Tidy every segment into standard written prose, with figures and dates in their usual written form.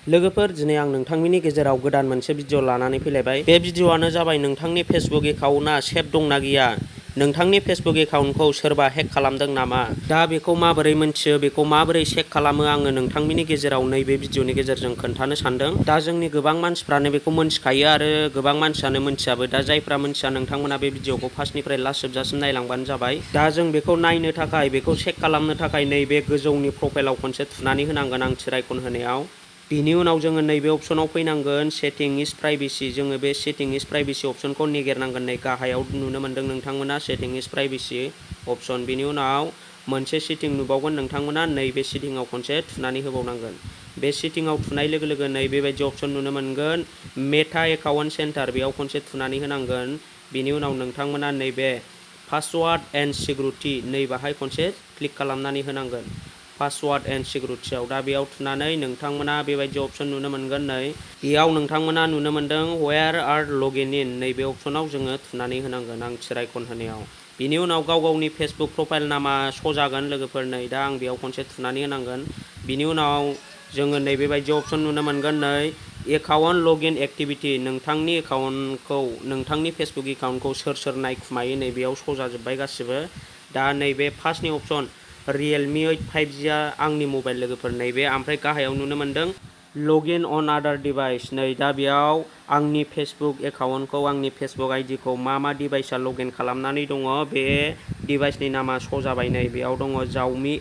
लोगोफोर दिनै आं नोंथांनि गेजेराव गोदान मोनसे भिडिअ लानानै फैलायबाय। बे भिडिअआनो जाबाय नोंथांनि फेसबुक एकाउन्टआ सेभ दंना गैया, नोंथांनि फेसबुक एकाउन्टखौ सोरबा हेक खालामदों नामा, दा बेखौ माबोरै मोनथियो, बेखौ माबोरै चेक खालामो, आङो नोंथांनि गेजेराव नैबे भिडिअनि गेजेरजों खोन्थानो सानदों। दा जोंनि गोबां मानसिफ्रानो बेखौ मोनथिखायो आरो गोबां मानसियानो मोनथियाबो। दा जायफ्रा मोनथिया नोंथांमोना बे भिडिअखौ फार्स्टनिफ्राय लास्ट जोबजासिम नायलांबानो जाबाय। दा जों बेखौ नायनो थाखाय, बेखौ चेक खालामनो थाखाय नैबे गोजौनि प्रफाइलाव खनसे थुनानै होनांगोन आं थिराइकन होनायाव। बिनि उनाव जोङो नैबे अपसनाव फैनांगोन सेटिं इज प्राइभेसि। जोङो बे सेटिं इज प्राइभेसि अपसनखौ नागिरनांगोन। नै गाहायाव नुनो मोनदों नोंथांमोना सेटिं इज प्राइभेसि अपसन। बिनि उनाव मोनसे सेटिं नुबावगोन नोंथांमोना, नैबे सेटिंआव खनसे थुनानै होबावनांगोन। बे सेटिंआव थुनाय लोगो लोगो नै बेबायदि अपसन नुनो मोनगोन मेटा एकाउन्ट सेन्टार, बेयाव खनसे थुनानै होनांगोन। बिनि उनाव नोंथांमोना नैबे पासवार्ड एन्ड सिकिउरिटि, नै बाहाय खनसे क्लिक खालामनानै होनांगोन पासवार्ड एन्ड सिकिउरिटियाव। दा बेयाव थुनानै नोंथांमोना बेबायदि अपसन नुनो मोनगोन। नै बेयाव नोंथांमोना नुनो मोनदों वेयर आर लगइन इन, नैबे अपसनाव जोङो थुनानै होनांगोन आं थिराइकन होनायाव। बिनि उनाव गाव गावनि फेसबुक प्रफाइल नामा श' जागोन लोगोफोर। नै दा आं बेयाव खनसे थुनानै होनांगोन। बिनि उनाव जोङो नैबेबायदि अपसन नुनो मोनगोन। नै एकाउन्ट लगइन एक्टिभिटि, नोंथांनि एकाउन्टखौ, नोंथांनि फेसबुक एकाउन्टखौ सोर सोर नायखुमायो, नै बेयाव श' जाजोब्बाय गासिबो। दा नैबे फार्स्टनि अपसन रियेलमि 8 5Gआ आंनि मबाइल लोगोफोर, नैबे ओमफ्राय गाहायाव नुनो मोनदों लगइन अन आदार डिभाइस। नै दा बेयाव आंनि फेसबुक एकाउन्टखौ, आंनि फेसबुक आइडिखौ मा डिभाइसआ लगइन खालामनानै दङ, बे डिभाइसनि नामा श' जाबाय। नै बेयाव दङ जावमि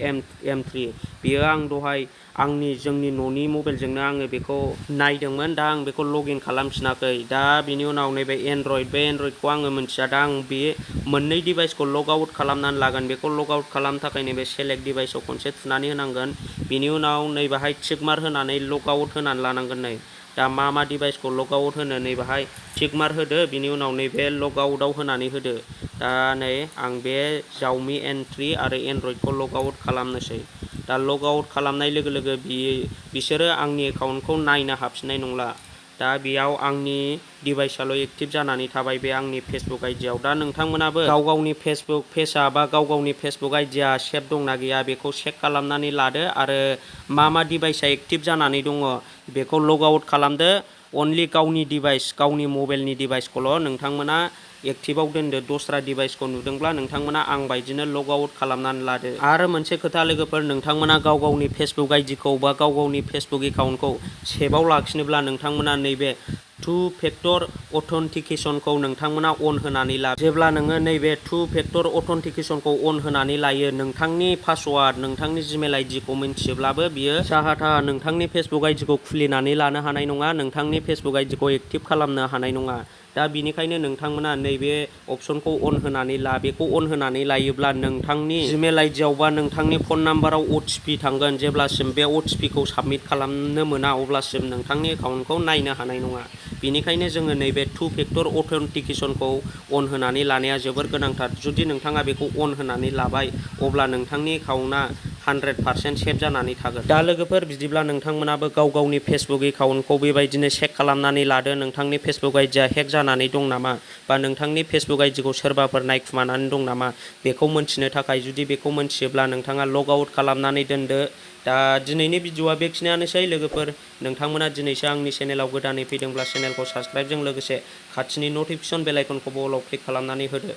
M3। बेयो आं दहाय जोंनि न'नि मबाइलजोंनो आङो बेखौ नायदोंमोन। दा आं बेखौ लगइन खालामफिनाखै। दा बिनि उनाव नैबे एन्ड्रइड, बे एन्ड्रइडखौ आङो मिन्थिया। दा आं बे मोननै डिभाइसखौ लग आउट खालामनानै लागोन। बेखौ लग आउट खालामनो थाखाय नैबे सेलेक्ट डिभाइसआव खनसे थुनानै होनांगोन। बिनि उनाव नै बाहाय टिक मार्क होनानै लग आउट होनानै लानांगोन। नै दा मा डिभाइसखौ लग आउट होनो, नै बाहाय टिक मार्क होदो। बिनि उनाव नैबे लग आउटआव होनानै होदो। दा नै आं बे जावमि M3 आरो एन्ड्रइडखौ लग आउट खालामनोसै। दा लग आउट खालामनाय लोगो लोगो बिसोरो आंनि एकाउन्टखौ नायनो हाबफिननाय नंला। दा बेयाव आंनि डिभाइसआल' एक्टिभ जानानै थाबाय, बे आंनि फेसबुक आइडियाव। दा नोंथांमोनाबो गाव गावनि फेसबुक पेजआ बा गाव गावनि फेसबुक आइडिया सेभ दंना गैया, बेखौ चेक खालामनानै लादो आरो मा डिभाइसआ एक्टिभ जानानै दङ बेखौ लग आउट खालामदो। अनलि गावनि डिभाइस, गावनि मबाइलनि डिभाइसखौल' नोंथांमोना एक्टिभआव दोनदो। दस्रा डिभाइसखौ नुदोंब्ला नोंथांमोना आं बायदिनो लग आउट खालामनानै लादो। आरो मोनसे खोथा लोगोफोर, नोंथांमोना गाव गावनि फेसबुक आइडिखौ बा गाव गावनि फेसबुक एकाउन्टखौ सेभआव लाखिनोब्ला नोंथांमोना नैबे 2 फेक्टर अथेन्टिकेसनखौ नोंथांमोना अन होनानै ला। जेब्ला नोङो नैबे 2 फेक्टर अथेन्टिकेसनखौ अन होनानै लायो, नोंथांनि पासवार्ड, नोंथांनि जिमेल आइडिखौ मिन्थियोब्लाबो बियो साहा थाहा नोंथांनि फेसबुक आइडिखौ खुलिनानै लानो हानाय नङा, नोंथांनि फेसबुक आइडिखौ एक्टिभ खालामनो हानाय नङा। दा बिनिखायनो नोंथांमोना नैबे अपसनखौ अन होनानै ला। बेखौ अन होनानै लायोब्ला नोंथांनि जिमेल आइडियाव बा नोंथांनि फन नाम्बाराव OTP थांगोन। जेब्लासिम बे OTPखौ साबमिट खालामनो मोना, अब्लासिम नोंथांनि एकाउन्टखौ नायनो हानाय नङा। बेनिखायनो जोङो नैबे 2 फेक्टर अथेन्टिकेसनखौ अन होनानै लानाया जोबोर गोनांथार। जुदि नोंथाङा बेखौ अन होनानै लाबाय, अब्ला नोंथांनि एकाउन्टआ 100% सेभ जानानै थागोन। दा लोगोफोर बिदिब्ला नोंथांमोनाबो गाव गावनि फेसबुक एकाउन्टखौ बेबायदिनो चेक खालामनानै लादो। नोंथांनि फेसबुक आइडिया हेक जानानै दं नामा, बा नोंथांनि फेसबुक आइडिखौ सोरबाफोर नायखुमानानै दं नामा, बेखौ मोनथिनो थाखाय जुदि बेखौ मोनथियोब्ला नोंथाङा लग आउट खालामनानै दोनदो। दा दिनैनि भिडिअआ बेखिनियानोसै लोगोफोर। नोंथांमोना दिनैसो आंनि चेनेलाव गोदानै फैदोंब्ला चेनेलखौ साबस्क्राइबजों लोगोसे खाथिनि नटिफिकेसन बेल आइकनखौबो अलाव क्लिक खालामनानै होदो।